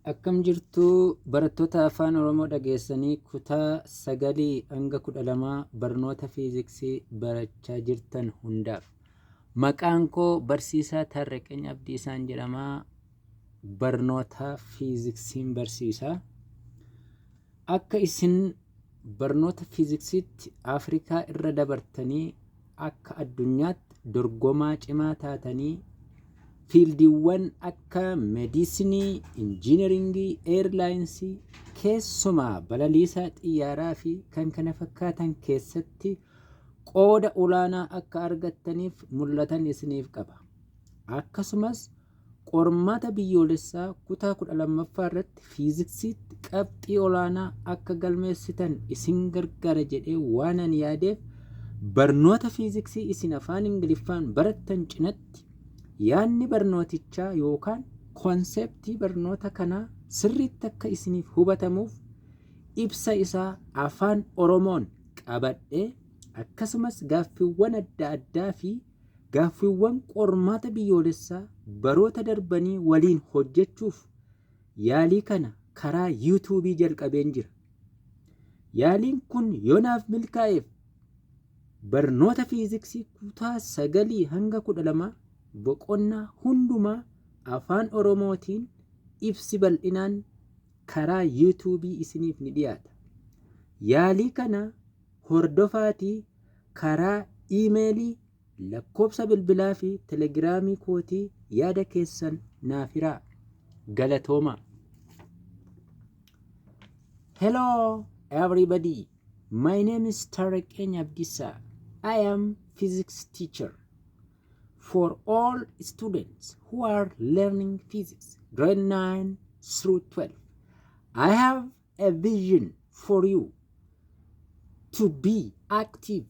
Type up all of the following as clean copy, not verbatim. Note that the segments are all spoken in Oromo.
Akkam jirtu barattoota Afaan Oromoo dhageessanii kutaa 9 hanga 12 barnoota fiiziksii barachaa jirtan hundaaf. Maqaan koo Barsiisaa Taarraqany Abdiisaan jedhama. Barnoota fiiziksiin barsiisa. Akka isin barnoota fiiziksiitti Afrikaa irra dabartanii akka addunyaatti dorgomaa cimaa taatanii fieldiiwwan akka medicine, engineering, airlines, keessumaa balaliisaa xiyyaaraa fi kan kana fakkaatan keessatti qooda olaanaa akka argattaniif mul'atan isiniif qaba. Akkasumas qormaata biyyoolessaa kutaa 12ffaa irratti fiiziksiitti qabxii olaanaa akka galmeessitan isin gargaara jedhee waan ani yaadeef, barnoota fiiziksii isin afaan Ingiliffaan barattan cinatti yaadni barnootichaa yookaan concept barnoota kanaa sirriitti akka isiniif hubatamuuf ibsa isaa afaan Oromoon qabadhee, akkasumas gaaffiiwwan adda addaa fi gaaffiiwwan qormaata biyyoolessaa baroota darbanii waliin hojjechuuf yaalii kana karaa YouTube jalqabeen jira. Yaaliin kun yoonaaf milkaa'eef barnoota fiiziksii kutaa 9 hanga 12 boqonnaa hundumaa afaan Oromootiin ibsi bal'inaan karaa YouTube isiniif ni dhiyaata. Yaalii kana hordofaatii karaa email, lakkoofsa bilbilaa fi Telegram kootii yaada keessan naaf hiraa. Galatooma. Hello everybody. My name is Tarekegn Abdisa. I am physics teacher. For all students who are learning physics, grade 9 through 12, I have a vision for you to be active,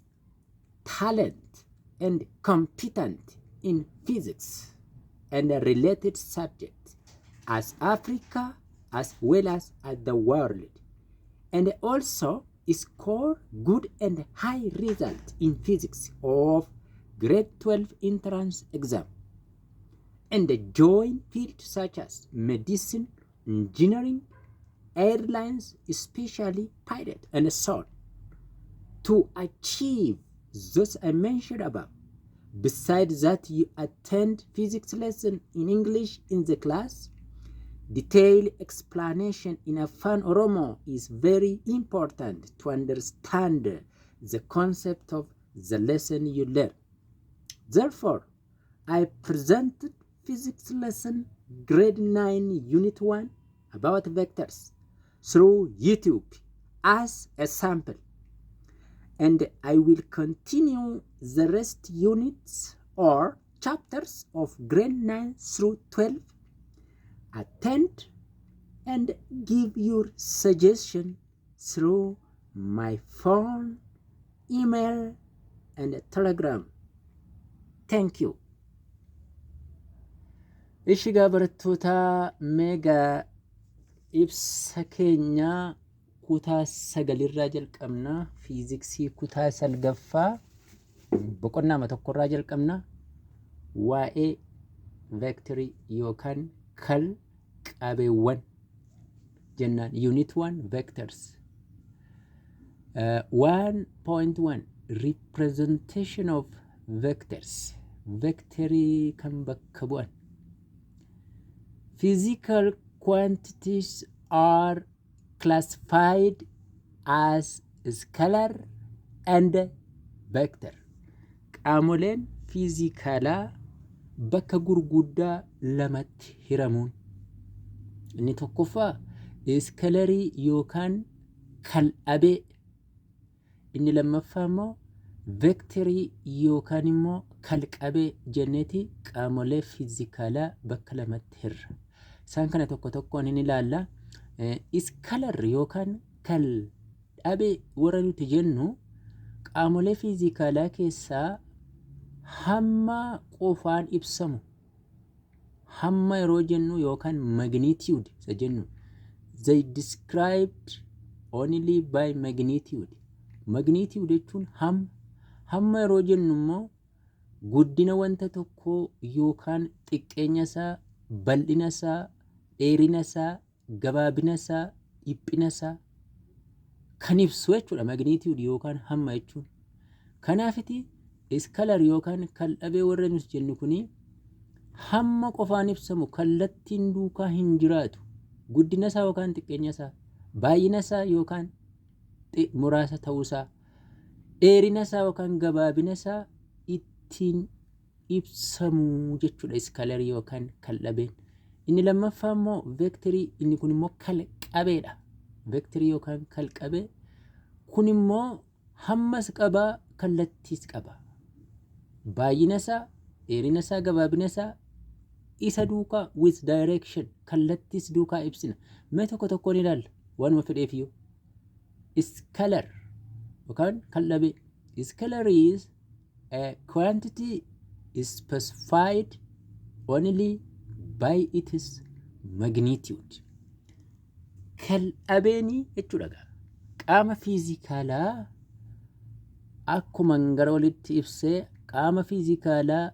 talent, and competent in physics and related subjects as Africa as well as at the world, and also score good and high result in physics of grade 12 entrance exam and join fields such as medicine, engineering, airlines, especially pilot, and so on. To achieve those I mentioned above, besides that you attend physics lesson in English in the class, detailed explanation in Afan Oromo is very important to understand the concept of the lesson you learn. Therefore, I presented physics lesson grade 9 unit 1 about vectors through YouTube as a sample, and I will continue the rest units or chapters of grade 9 through 12. Attend and give your suggestion through my phone, email and Telegram. Thank you. Ishi gaa barattoota, meegaa ibsa keenya kutaa sagalirraa jalqabna. Fiiziksii kutaa salgaffaa boqonnaa tokkorraa jalqabna. Waa'ee veektarii yookaan kal qabeewwan jennaan, unit 1 vectors. 1.1 representation of vectors, vectorii kan bakka bu'an. Physical quantities are classified as scalar and vector. Qaamoleen fiizikaalaa bakka gurguddaa lamatti hiramuun, inni tokkoffaa iskalarii yookaan kal-dhabee, inni lammaffaa immoo veektarii yookaan immoo kalqabee jenneeti qaamolee fiizikaalaa bakka lamatti hirra. Isaan kana tokko tokkoon hin ilaalla. Scalar yookaan kal-dhabee warra nuti jennu qaamolee fiizikaalaa keessaa hamma qofaan ibsamu. Hamma yeroo jennu yookaan magnitude isa jennu, they described only by magnitude. Magnitude jechuun hamma. Hamma yeroo jennu immoo guddina wanta tokkoo yookaan xiqqeenya isaa, bal'ina isaa, dheerina isaa, gabaabina isaa, dhiphina isaa kan ibsu jechuudha magnitude yookaan hamma jechuun. Kanaafiti scalar yookaan kaldhabee warra nuti jennu kuni hamma qofaan ibsamu, kallattiin duukaa hin jiraatu. Guddina isaa yookaan xiqqeenya isaa, baay'ina isaa yookaan muraasa ta'uusaa, dheerina isaa yookaan gabaabina isaa ittiin ibsamu jechuudha scalarii yookaan kaldhabeen. Inni lammaffaa immoo vectorii, inni kun immoo kalqabeedha. Vectorii yookaan kalqabee kun immoo hammas qabaa, kallattiis qaba. Baay'ina isaa, dheerina isaa, gabaabina isaa isa duukaa with direction, kallattiis duukaa ibsina. Mee tokko tokkoon ilaalla waanuma fedheef iyyuu. Scalar yookaan kaldhabee. Scalar is a quantity specified only by its magnitude. Kaldhabeenii jechuudha. Qaama fiizikaalaa akkuma gara olitti ibsee, qaama fiizikaalaa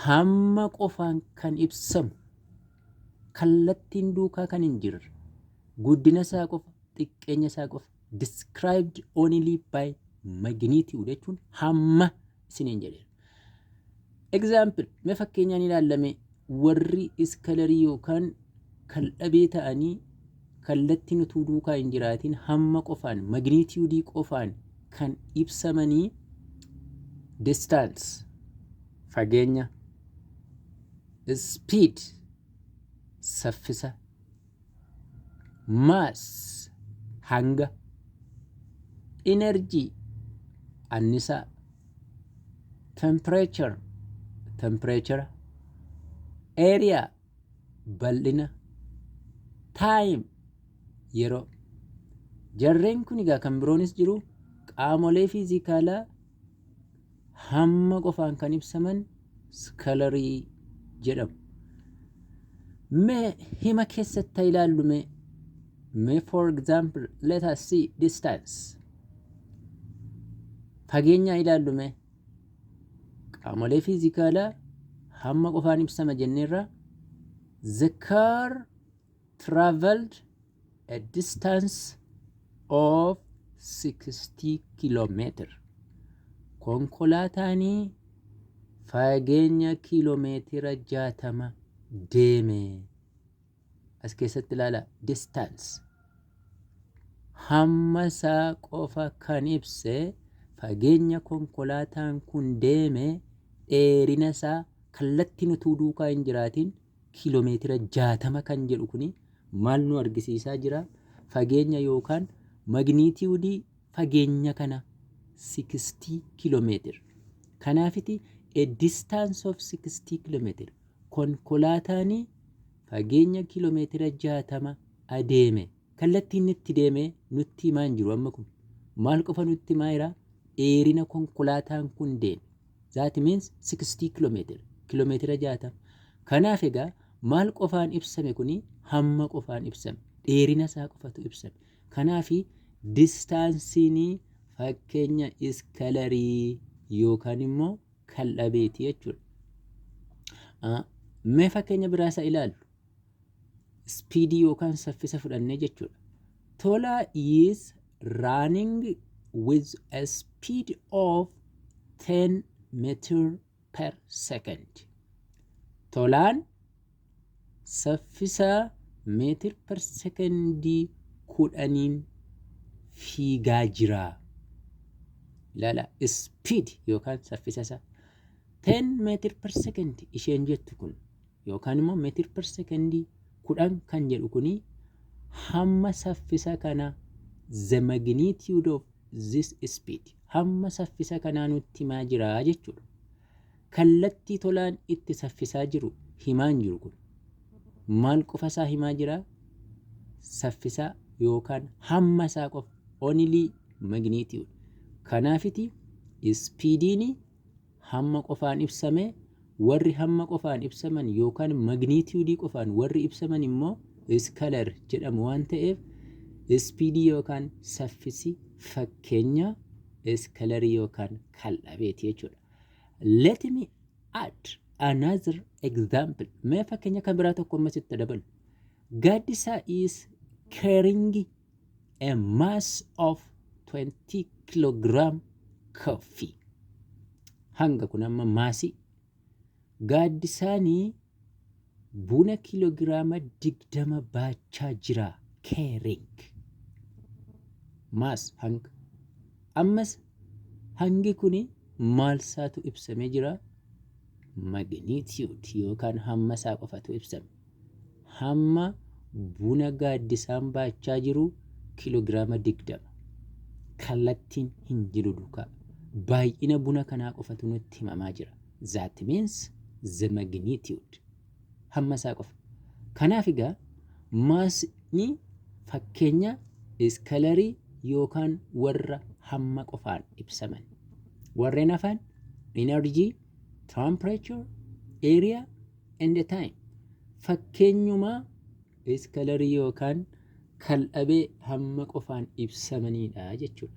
hamma qofaan kan ibsamu, kallattiin duukaa kan hin jirre, guddina isaa qofa, xiqqeenya isaa qofa, described only by magnitude jechuun hamma isiniin jedheera. Example, mee fakkeenyaan ilaalame, warri scalarii yookaan kaldhabee ta'anii kallattiin utuu duukaa hin jiraatin hamma qofaan, magnitude qofaan kan ibsamanii: distance, fageenya, speed, saffisa, mass, hanga, energy, annisaa, temperature, temperature, area, bal'ina, time, yeroo. Jarreen kun egaa kan biroonis jiru. Qaamolee fiizikaalaa hamma qofaan kan ibsaman scalarii jedhamu. Mee hima keessatti haa ilaallu mee. For example, let us see distance. Fageenya ilaallu mee. Qaamolee fiizikaalaa hamma qofaan ibsama jenneerra. The car traveled a distance of 60 kilometer. Konkolaataanii fageenya kiiloomeetira 60 deeme. As keessatti ilaala, distance. Hamma isaa qofa kan ibse, fageenya konkolaataan kun deeme, dheerina isaa kallattiin utuu duukaa hin jiraatin kiiloomeetira 60 kan jedhu kuni maal nu argisiisaa jira? Fageenya yookaan magnitude fageenya kana, 60 kiiloomeetira. Kanaafiti a distance of 60 kiiloomeetira. Konkolaataan fageenya kiiloomeetira 60 adeeme. Kallattiin inni itti deeme nutti himaa hin jiru amma kun. Maal qofa nutti himaa jira? Dheerina konkolaataan kun deeme. That means 60 kiiloomeetira. Kiiloomeetira 60. Kanaaf egaa maal qofaan ibsame kuni? Hamma qofaan ibsame. Dheerina isaa qofatu ibsame. Kanaafi distanceiin fakkeenya scalarii yookaan immoo kaldhabeeti jechuudha. Mee fakkeenya biraa isa ilaallu. Speedii yookaan saffisa fudhannee jechuudha. Tola is running with a speed of 10 meter per second. Tolaan saffisa meter per secondii 10n fiigaa jira. Ilaala, speed yookaan saffisa isaa. 10 meter per second isheen jettu kun yookaan immoo meter per secondii 10 kan jedhu kuni hamma saffisa kana, the magnitude of this speed, hamma saffisa kanaa nutti himaa jira jechuudha. Kallattii Tolaan itti saffisaa jiru himaa hin jiru kun. Maal qofa isaa himaa jira? Saffisa yookaan hamma isaa qofa, only magnitude. Kanaafiti speediin hamma qofaan ibsame. Warri hamma qofaan ibsaman yookaan magnitude qofaan warri ibsaman immoo scalar jedhamu waan ta'eef, speedii yookaan saffisi fakkeenya scalarii yookaan kaldhabeeti jechuudha. Let me add another example. Mee fakkeenya kan biraa tokko ammas itti dabalu. Gaaddisa is carrying a mass of 20 kilogram coffee. Hanga kun amma maasii. Gaaddisaanii buna kiiloogiraama 20 baachaa jira. Carrying. Mass, hanga. Ammas hangi kuni maal isaatu ibsamee jira? Magnitude yookaan hamma isaa qofatu ibsame. Hamma buna Gaaddisaan baachaa jiru kiiloogiraama 20. Kallattiin hin jiru duukaa. Baay'ina buna kanaa qofatu nutti himamaa jira. That means the magnitude. Hamma isaa qofa. Kanaaf egaa maasni fakkeenya iskalarii yookaan warra hamma qofaan ibsaman. Warreen hafan energy, temperature, area and time. Fakkeenyuma iskalarii yookaan kaldhabee hamma qofaan ibsamanidha jechuudha.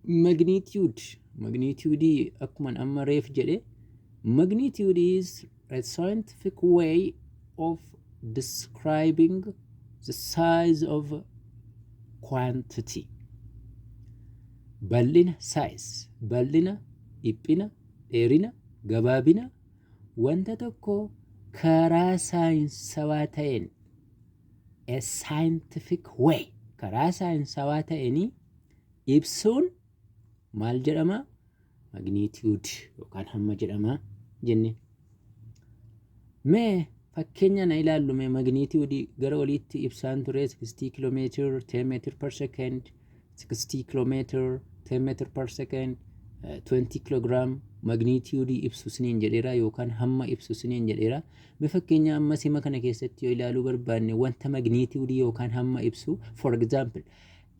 Magnitude, magnitude akkuma amma reef jedhe, magnitude is a scientific way of describing the size of quantity. Bal'ina, size, bal'ina, dhiphina, dheerina, gabaabina wanta tokko karaa saayinsawaa ta'een, a scientific way, karaa saayinsawaa ta'een ibsuun maal jedhama? Magnitude yookaan hamma jedhama jenne. Mee fakkeenya na ilaallu. Mee magnitude gara oliitti ibsaan ture: 60 kilometer 10 meter per second, 60 kilometer 10 meter per second, 20 kilogram magnitude ibsu siniin jedheera yookaan hamma ibsu siniin jedheera. Mee fakkeenya amma sima kana keessatti yoo ilaaluu barbaanne, wanta magnitude yookaan hamma ibsu, for example,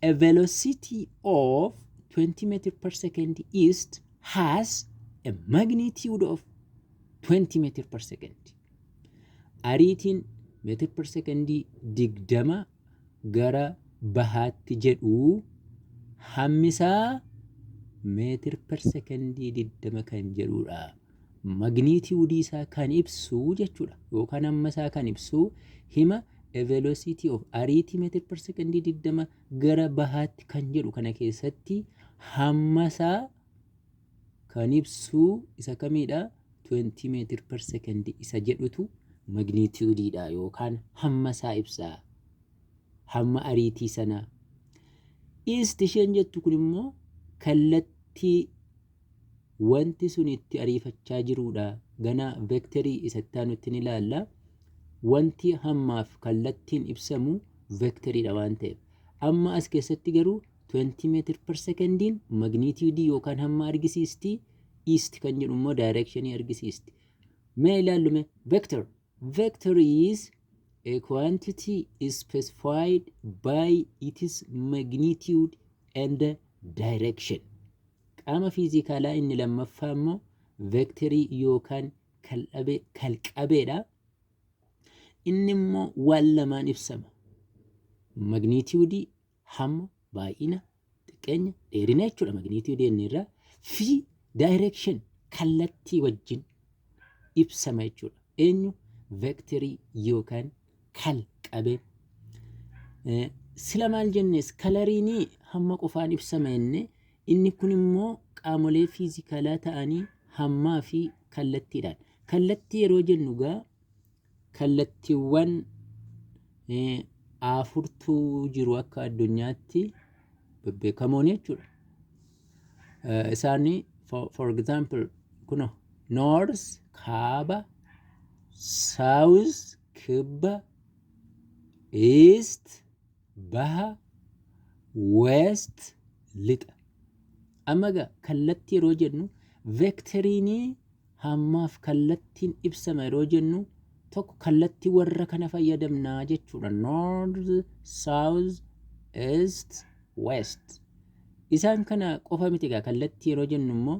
a velocity of 20 meter per second east has a magnitude of 20 meter per second. Ariitiin meter per secondii 20 gara bahaatti jedhu hammisaa meter per secondii 20 kan jedhudha. Magnitude isaa kan ibsu jechuudha yookaan hamma isaa kan ibsu hima a velocity of, ariitii meter per secondii 20 gara bahaatti kan jedhu kana keessatti hamma isaa kan ibsu isa kamiidha? 20 meter per second isa jedhutu magnitudeidha yookaan hamma isaa ibsa. Hamma ariitii sanaa. East isheen jettu kun immoo kallattii wanti sun itti ariifachaa jirudha. Gana veektarii isatti aanutti ni ilaalla. Wanti hammaaf kallattiin ibsamu veektariidha waan ta'eef. Amma as keessatti garuu 20 meter per secondiin magnitude yookaan hamma argisiisti. East kan jedhu immoo directionii argisiisti. Mee ilaallume vector. Vector is a quantity specified by its magnitude and direction. Qaama fiizikaalaa inni lammaffaa immoo veektarii yookaan kalqabeedha. Inni immoo waan lamaan ibsama. Magnitude, hamma, baay'ina, xiqqeenya, dheerina jechuudha magnitude inni irraa, fi direction, kallattii wajjin ibsama jechuudha. Eenyu? Veektarii yookaan kalqabee. Sila maal jenne? Iskalariin hamma qofaan ibsama jenne. Inni kun immoo qaamolee fiizikalaa ta'anii hammaa fi kallattiidhaan. Kallattii yeroo jennu gaa kallattiiwwan afurtu jiru akka addunyaatti bebbeekamoon jechuudha. Isaan for example kuno north, kaaba, south, kibba, east, baha, west, lixa. Amma egaa kallattii yeroo jennu, veektariin hammaaf kallattiin ibsama yeroo jennu tokko kallattii warra kana fayyadamnaa jechuudha. North, south, east, west. Isaan kana qofa miti egaa, kallattii yeroo jennu immoo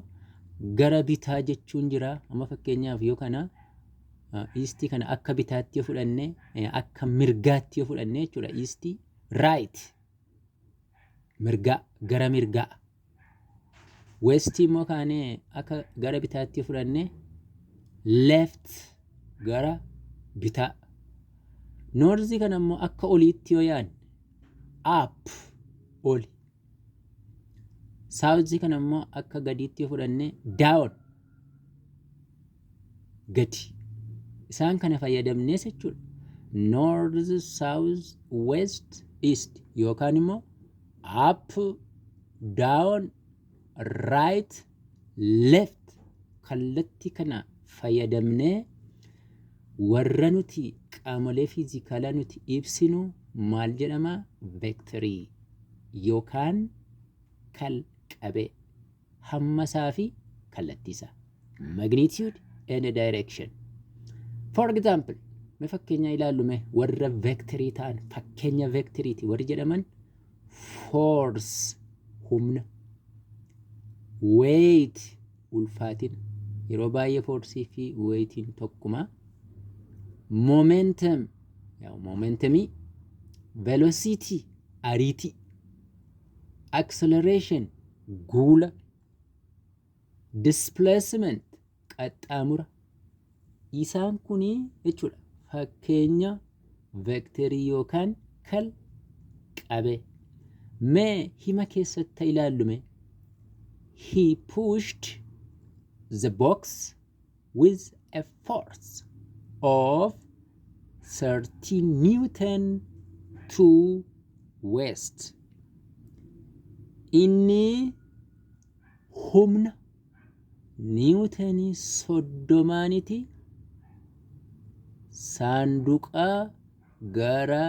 gara bitaa jechuun jira. Amma fakkeenyaaf yoo kana eastii kana akka bitaatti yoo fudhanne, akka mirgaatti yoo fudhanne jechuudha. Eastii, right, mirgaa, gara mirgaa. Westii immoo kaanee akka gara bitaatti yoo fudhanne, left, gara bitaa. North kana immoo akka oliitti yoo yaadne, up, oli. South kana immoo akka gadiitti yoo fudhanne, down, gadi. Isaan kana fayyadamnees jechuudha. North, south, west, east yookaan immoo up, down, right, left, kallattii kana fayyadamnee warra nuti qaamolee fiizikaalaa nuti ibsinu maal jedhama? Veektarii yookaan kal-qabee, hammasaa fi kallattiisaa. Magnitude and direction. For example, mee fakkeenya ilaallu. Mee warra veektarii ta'an, fakkeenya veektariiti warri jedhaman: force, humna, weight, ulfaatina. Yeroo baay'ee force fi weightiin tokkuma. Momentum, momentumii, velocity, ariitii, acceleration, guula, displacement, qaxxaamura. Isaan kunii jechuudha fakkeenya veektarii yookaan kal qabe. Mee hima keessatti ilaallume. He pushed the box with a force of 30 newton to west. Inni humna niwutanii 30niti saanduqa gara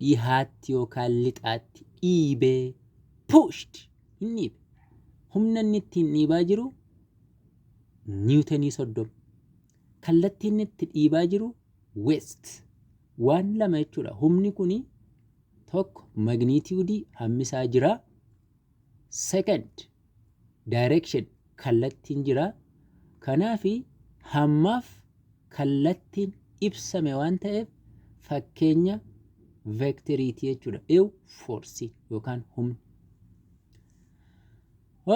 dhihaatti yookaan lixaatti dhiibee. Pushed, hin dhiibe. Humna inni ittiin dhiibaa jiru niwutanii 30. Kallattii inni itti dhiibaa jiru west. Waan lama jechuudha. Humni kuni tokko magnitude, hammisaa jira. Second, direction, kallattiin jira. Kanaafi hammaaf kallattiin ibsame waan ta'eef fakkeenya veekteriiti jechuudha. Eew, force yookaan humni.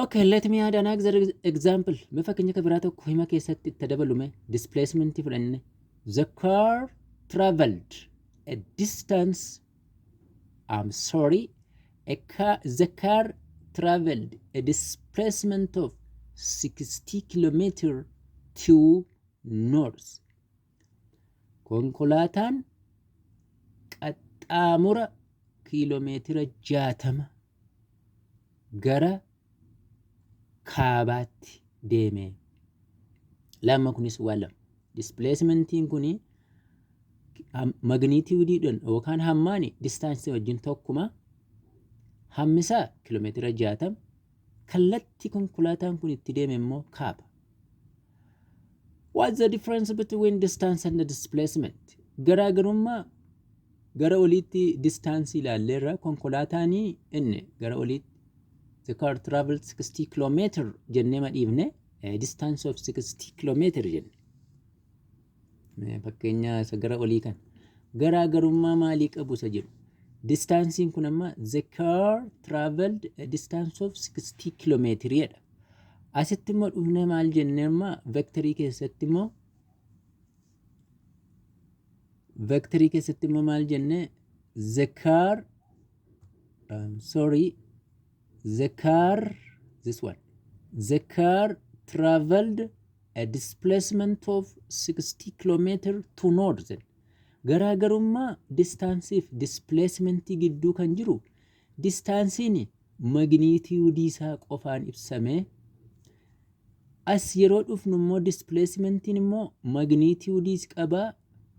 Okay, let me add another example. Mee fakkeenya kan biraa tokko hima keessatti itti dabalume. Displacement fudhanne. The car traveled a distance, I'm sorry, a car, the car traveled a displacement of 60 kilometer to north. Konkolaataan qaxxaamura kiiloomeetira 60 gara kaabaatti deeme. Lama kunis waan lama. Displacementiin kuni magnitudeiidhaan yookaan hammaani distance wajjin tokkuma. Hammisaa kiiloomeetira 60. Kallattii konkolaataan kun itti deeme immoo kaaba. What's the difference between distance and the displacement? Garaagarummaa gara oliitti distance ilaalleerra. Konkolaataan inni gara oliitti the car traveled 60 kilometer jennee madhiifne, distance of 60 kilometer jenne. Fakkeenya isa gara olii kan garaagarummaa maalii qabu isa jedhu. Distanceiin kun amma the car traveled a distance of 60 kilometer jedha. Asitti immoo dhufnee maal jennee? Amma veektarii keessatti immoo maal jennee? The car, sorry, the car, this one, the car traveled a displacement of 60 kilometer to north. Garaagarummaa distance fi displacementii gidduu kan jiru, distanceiin magnitude isaa qofaan ibsame. As yeroo dhufnu immoo displacementiin immoo magnitudeiis qaba,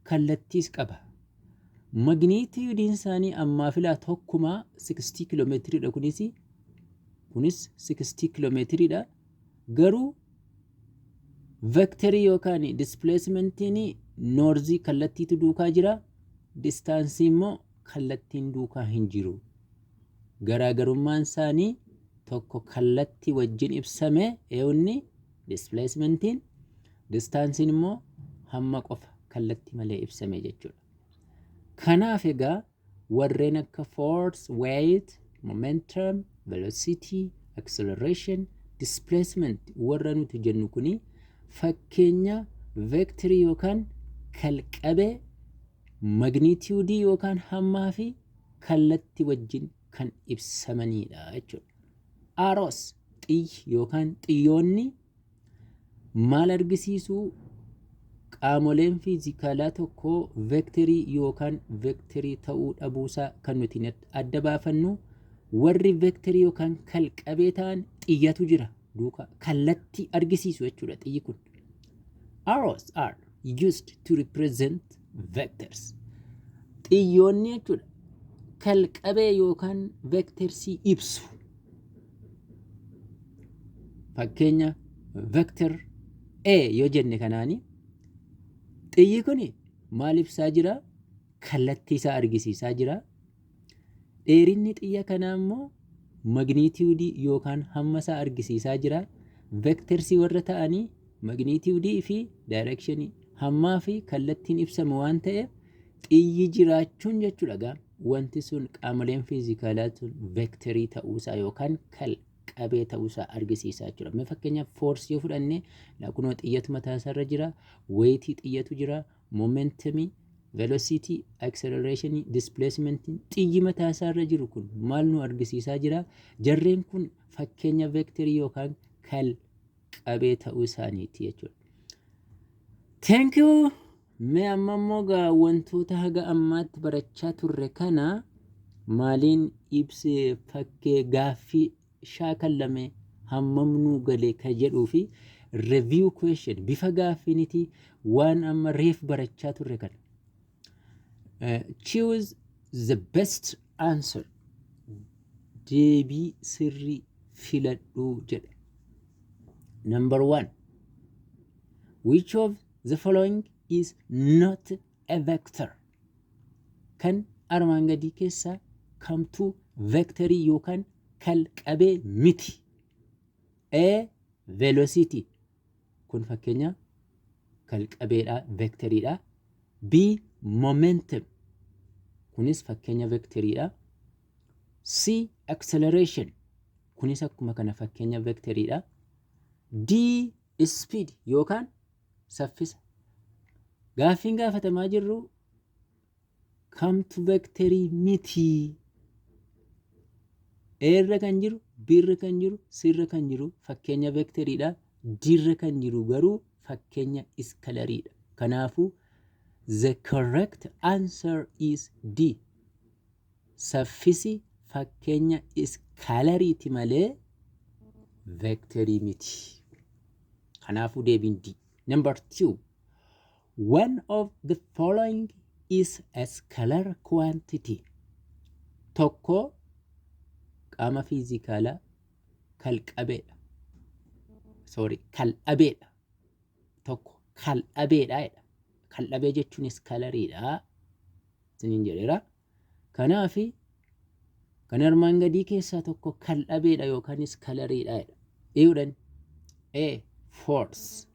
kallattiis qaba. Magnitudeiin isaanii ammaa filaa tokkuma, 60 kiiloomeetiriidha kunis 60 kiiloomeetiriidha. Garuu veektarii yookaan displacementiin north, kallattiitu duukaa jira. Distance immoo kallattiin duukaa hin jiru. Garaagarummaan isaanii tokko kallattii wajjin ibsame eewwanni displacementiin, distanceiin immoo hamma qofa kallattii malee ibsame jechuudha. Kanaaf egaa warreen akka force, weight, momentum, velocity, acceleration, displacement warra nuti jennu kuni fakkeenya veektarii yookaan kalqabee Magnitudeii yookaan hammaa fi kallattii wajjin kan ibsamanidha jechuudha. Arrows, xiyyi yookaan xiyyoonni maal argisiisuu? Qaamoleen fiizikaalaa tokko veektarii yookaan veektarii ta'uu dhabuusaa kan nuti adda baafannu, warri veektarii yookaan kalqabee ta'an xiyyatu jira duukaa, kallattii argisiisu jechuudha xiyyi kun. Arrows are used to represent vectors. Xiyyoonni jechuudha kalqabee yookaan vectorsii ibsu. Fakkeenya, vector A yoo jenne, kanaani xiyyi kun maal ibsaa jira? Kallattii isaa argisiisaa jira. Dheerinni xiyya kanaa immoo magnitudeii yookaan hamma isaa argisiisaa jira. Vectorsii warra ta'anii magnitudeii fi directionii, hammaa fi kallattiin ibsamu waan ta'eef, xiyyi jiraachuun jechuudha gaa wanti sun qaamoleen fiizikaalaa sun veektarii ta'uusaa yookaan kalqabee ta'uusaa argisiisaa jechuudha. Mee fakkeenyaaf forceii yoo fudhanne, kunoo xiyyatu mataa isaarra jira, weightii xiyyatu jira, momentumii, velocity, acceleration, displacement, xiyyi mataa isaarra jiru kun maal nu argisiisaa jira? Jarreen kun fakkeenya veektarii yookaan kalqabee ta'uu isaaniiti jechuudha. Thank you. Mee amma immoo gaa wantoota haga ammaatti barachaa turre kana maaliin ibsee, fakkee gaaffii shaakallame hammam nuu gale ka jedhuu fi review question, bifa gaaffiiniti waan amma reef barachaa turre kana. Choose the best answer. Deebii sirrii filadhuu jedha. Number one. Which of the following is not a vector? Kan armaan gadii keessaa kamtuu vectorii yookaan kalqabee miti? A. Velocity. Kun fakkeenya kalqabeedha, vectoriidha. B. Momentum. Kunis fakkeenya vectoriidha. C. Acceleration. Kunis akkuma kana fakkeenya vectoriidha. D. Speed yookaan saffisa. Gaaffiin gaafatamaa jirru kamtu vectorii miti? A irra kan jiru, B irra kan jiru, C irra kan jiru fakkeenya vectoriidha. D irra kan jiru garuu fakkeenya scalariidha. Kanaafuu the correct answer is D. Saffisi fakkeenya scalariiti malee vectorii miti. Kanaafuu deebiin D. Number two. One of the following is a scalar quantity. Tokko qaama fiizikaalaa kalqabeedha. Sorry, kaldhabeedha. Tokko kaldhabeedha jedha. Kaldhabee jechuun scalariidha. Isiniin jedheera. Kanaafi kan armaan gadii keessaa tokko kaldhabeedha yookaan scalariidha jedha. Eeyuudhaan A. Force,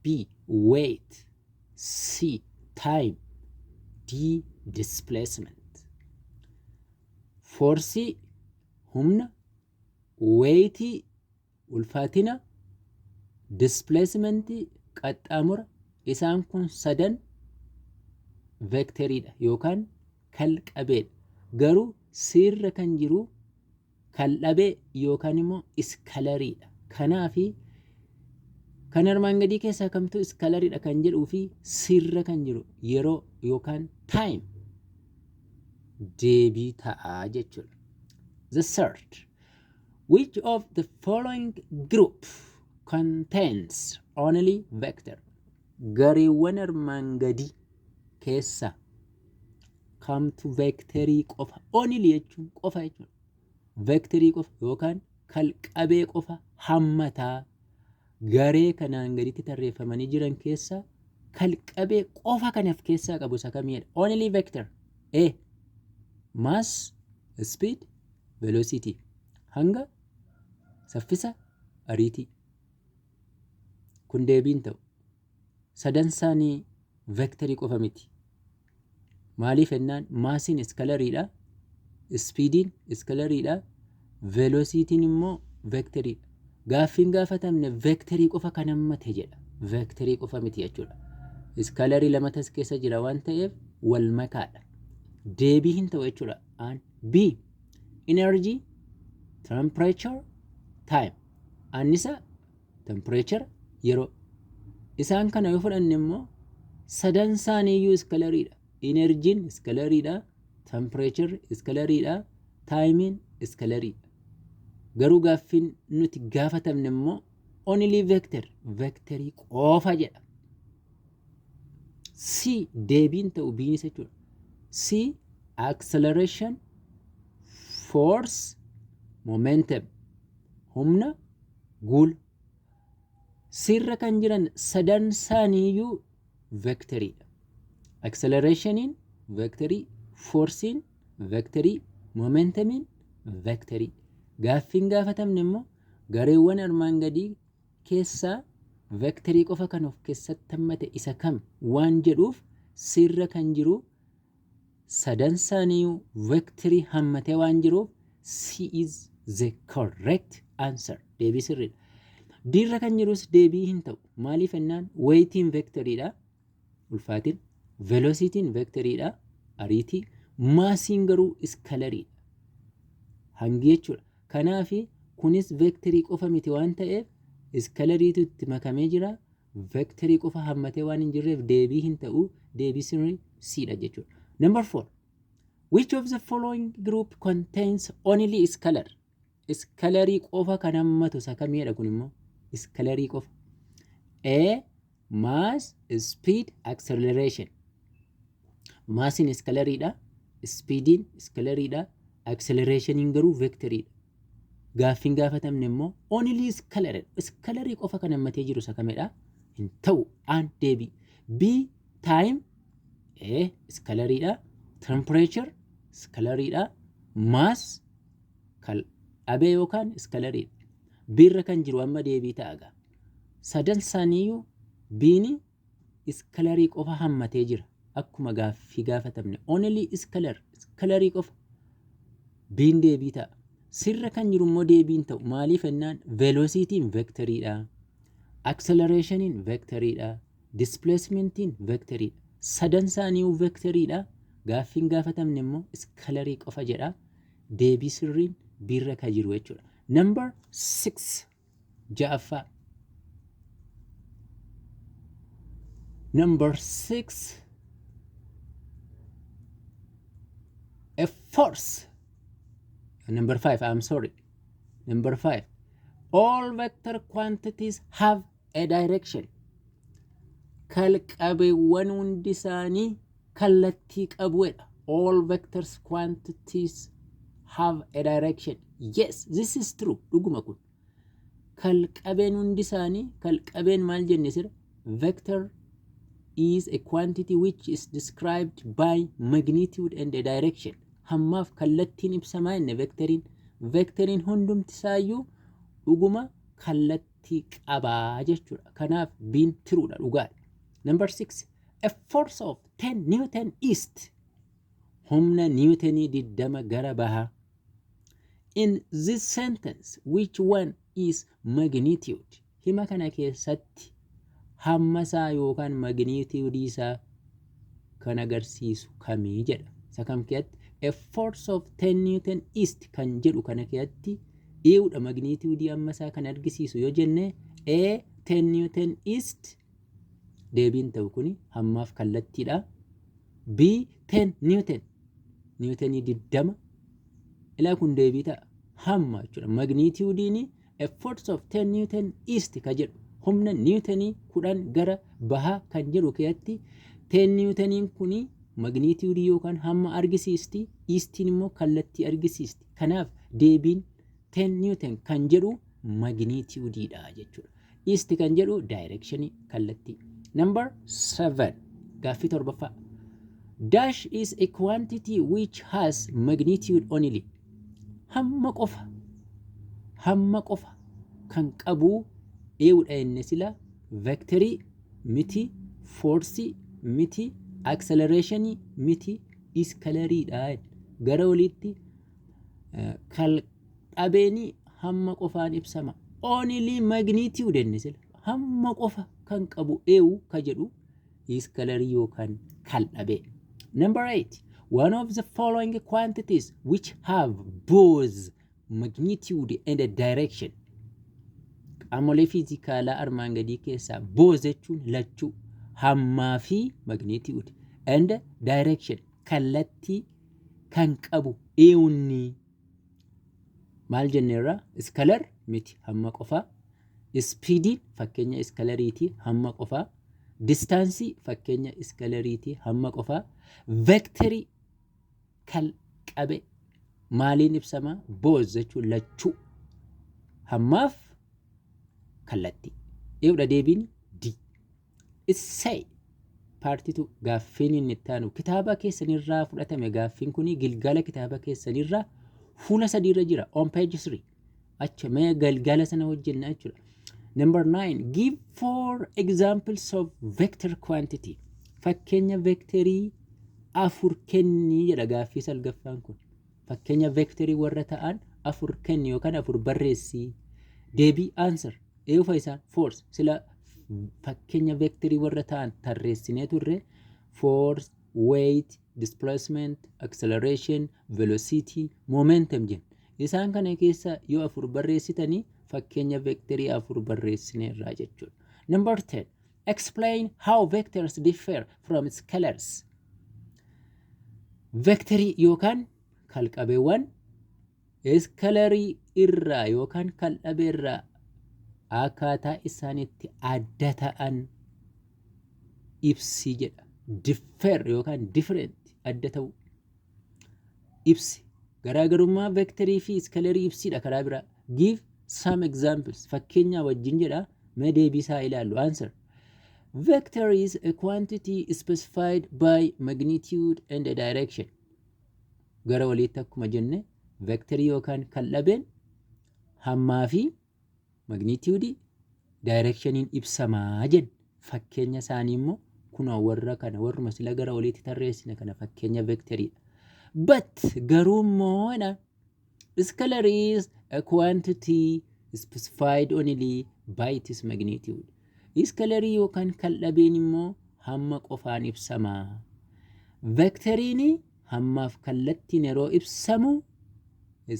B. Weight, C. Time, D. Displacement. Forceii, humna, weightii, ulfaatina, displacementii, qaxxaamura, isaan kun sadan vectoriidha yookaan kalqabeedha. Garuu C irra kan jiru kaldhabee yookaan immoo scalariidha. Kanaafi kan armaan gadii keessaa kamtu scalariidha kan jedhuu fi C irra kan jiru yeroo yookaan time deebii ta'aa jechuudha. The third, which of the following group contains only vector? Gareewwan armaan gadii keessa kamtu vectorii qofa, only jechuun qofa jechuudha. Vectorii qofa yookaan kalqabee qofa hammataa? Garee kanaan gaditti tarreeffamanii jiran keessa kalqabee qofa kan of keessaa qabu isa kamiidha? Only vector. A. Mass, speed, velocity. Hanga, saffisa, ariitii. Kun deebiin ta'u. Sadan isaanii vectorii qofa miti. Maaliif jennaan, massiin scalariidha. Speediin scalariidha. Velocityn immoo vectoriidha. Gaaffiin gaafatamne vectorii qofa kan hammate jedha. Vectorii qofa miti jechuudha. Scalarii lamatu as keessa jira waan ta'eef wal makaadha. Deebii hin ta'u jechuudha. An B, energy, temperature, time. Annisa, temperature, yeroo. Isaan kana yoo fudhanne immoo sadan isaaniiyyuu iskalariidha. Enerjiin iskalariidha, temperature iskalariidha, taayimiin iskalariidha. Garuu gaaffiin nuti gaafatamne immoo only vector, vectorii qofa jedha. C deebiin ta'u B'nis jechuudha. C, acceleration, force, momentum, humna, guula. Sirra kan jiran sadan isaaniiyyuu vectoriidha. Accelerationiin vectorii, forcein vectorii, momentumiin vectorii. Gaaffiin gaafatamne immoo gareewwan armaan gadii keessaa vectorii qofa kan of keessatti hammate isa kam waan jedhuuf, sirra kan jiru sadan isaaniiyyuu vectorii hammatee waan jiruuf C is the correct answer. Deebii sirriidha. D'rra kan jirus deebii hin ta'u. Maaliif jennaan, weightiin vectoriidha. Ulfaatiin. Velocitiin vectoriidha. Ariitii. Massiin garuu iskalariidha. Hangi jechuudha. Kanaaf kunis vectorii qofa miti waan ta'eef iskalariitu itti makamee jira. Vectorii qofa hammatee waan hin jirreef deebii hin ta'u. Deebii sirrii C'dha jechuudha. Number 4. Which of the following group contains only scalar? Iskalarii qofa kan hammatu isa kamiidha kun immoo? Iskalarii qofa. A, mass, speed, acceleration. Massiin iskalariidha. Speediin iskalariidha. Accelerationiin garuu vectoriidha. Gaaffiin gaafatamne immoo only scalar. Iskalarii qofa kan hammatee jiru isa kamidha? Hin ta'u aan deebii. B, time. A, iskalariidha. Temperature iskalariidha. Mass kal dhabee yookaan iskalariidha. B'rra kan jiru amma deebii ta'a gaa. Sadan isaaniiyyuu B'ni iskalarii qofa hammatee jira. Akkuma gaaffii gaafatamne only scalar, iskalarii qofa. B'n deebii ta'a. C'rra kan jiru immoo deebiin ta'u. Maaliif jennaan, velocitiin vectoriidha. Accelerationiin vectoriidha. Displacementiin vectoriidha. Sadan isaaniiyyuu vectoriidha. Gaaffiin gaafatamne immoo iskalarii qofa jedha. Deebii sirriin B'rra kan jiru jechuudha. Number 6, ja'affaa. Number 6, a force. Number 5, I'm sorry. Number 5. All vector quantities have a direction. Kalqabeewwan hundi isaanii kallattii qabuudha. All vectors quantities have a direction. Yes, this is true. Dhuguma kun. Kalqabeen hundi isaanii, kalqabeen maal jenne sira? Vector is a quantity which is described by magnitude and a direction. Hammaaf kallattiin ibsamaa jenne vectoriin. Vectoriin hundumti isaayyuu dhuguma kallattii qabaa jechuudha. Kanaaf B'n truedha, dhugaadha. Number 6. A force of 10 Newton east. Humna Newtonii 20 gara bahaa. In this sentence, which one is magnitude? Hima kana keessatti hamma isaa yookaan magnitude isaa kan agarsiisu kamii jedha. Isa kam keessatti? A force of 10 Newton east kan jedhu kana keessatti eewudha magnitude amma isaa kan argisiisu yoo jenne, A, 10 Newton east, deebiin ta'u kuni hammaaf kallattiidha. B, 10 Newton, Newtonii 20, ilaa kun deebii ta'a, hamma jechuudha. Magnituudiin a force of 10 Newton east ka jedhu, humna Newtonii 10 gara bahaa kan jedhu keessatti 10 Newtoniin kuni magnituudii yookaan hamma argisiisti, eastiin immoo kallattii argisiisti. Kanaaf deebiin 10 Newton kan jedhu magnituudiidha jechuudha. East kan jedhu directionii, kallattii. Number 7, gaaffii torbaffaa. Dash is a quantity which has magnitude only. Hamma qofa. Hamma qofa kan qabu eewudha inni sila? Vectorii miti, force miti, acceleration miti, iskalariidha. Gara oliitti kal-qabeeni hamma qofaan ibsama. Only magnitude inni sila. Hamma qofa kan qabu eewu ka jedhu iskalarii yookaan kal-dhabee. Number 8. One of the following quantities which have both magnitude and a direction. Qaamolee fiizikaalaa armaan gadii keessaa, both jechuun lachuu, hammaa fi magnitude and direction, kallattii kan qabu eenyuni? Maal jenneerra? Scalar miti, hamma qofaa. Speediin fakkeenya scalariitii, hamma qofaa. Distanceii fakkeenya scalariitii, hamma qofaa. Vectorii kan qabe maaliin ibsama? Both jechuun lachuu, hammaaf kallattii. Eewudha deebiin? D. Essay part 2. Gaaffiin inni itti aanu kitaaba keessanirraa fudhatame. Gaaffiin kun gilgaala kitaaba keessanirraa fuula sadiirra jira, on page 3. Acha mee galgala sana hojjenna jechuudha. Number 9. Give four examples of vector quantity. Fakkeenya vectorii afur kennii jedha gaaffii salgaffaan kun. Fakkeenya vectorii warra ta'an afur kenni yookaan afur barreessii. Deebii, answer. Eegufa isaan? Force, sila fakkeenya vectorii warra ta'an tarreessinee turre: force, weight, displacement, acceleration, velocity, momentum jenna. Isaan kana keessa yoo afur barreessitanii, fakkeenya vectorii afur barreessineerraa jechuudha. Number 10. Explain how vectors differ from scalars. Vectorii yookaan kalqabeewwan scalarii irraa yookaan kaldhabee irraa akkaataa isaan itti adda ta'an ibsi jedha. Differ yookaan different, adda ta'u ibsi. Garaagarummaa vectorii fi scalarii ibsiidha karaa biraa. Give some examples, fakkeenya wajjin jedha. Mee deebii isaa ilaallu. Answer. Vector is a quantity specified by magnitude and a direction. Gara waliitti akkuma jenne, vectorii yookaan kaldhabeen hammaa fi magnitude, directioniin ibsamaa jenna. Fakkeenya isaanii immoo kunoo warra kana, warruma sila gara oliitti tarreessine kana fakkeenya vectoriidha. But, garuu immoo, scalar is a quantity specified only by its magnitude. Scalarii yookaan kaldhabeen immoo hamma qofaan ibsamaa. Vectoriin hammaaf kallattiin yeroo ibsamu,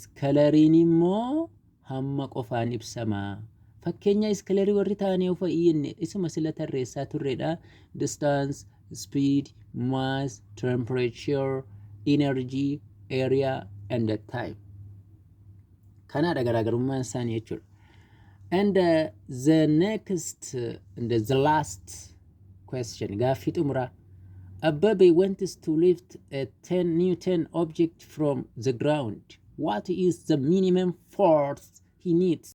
scalariin immoo hamma qofaan ibsamaa. Fakkeenya scalarii warri ta'anii of jenne isuma sila tarreessaa turredha. Distance, speed, mass, temperature, energy, area and the time. Kanaadha garaagarummaan isaanii jechuudha. And the next and the last question, gaaffii xumuraa. Ababe wants to lift a 10 Newton object from the ground. What is the minimum force he needs?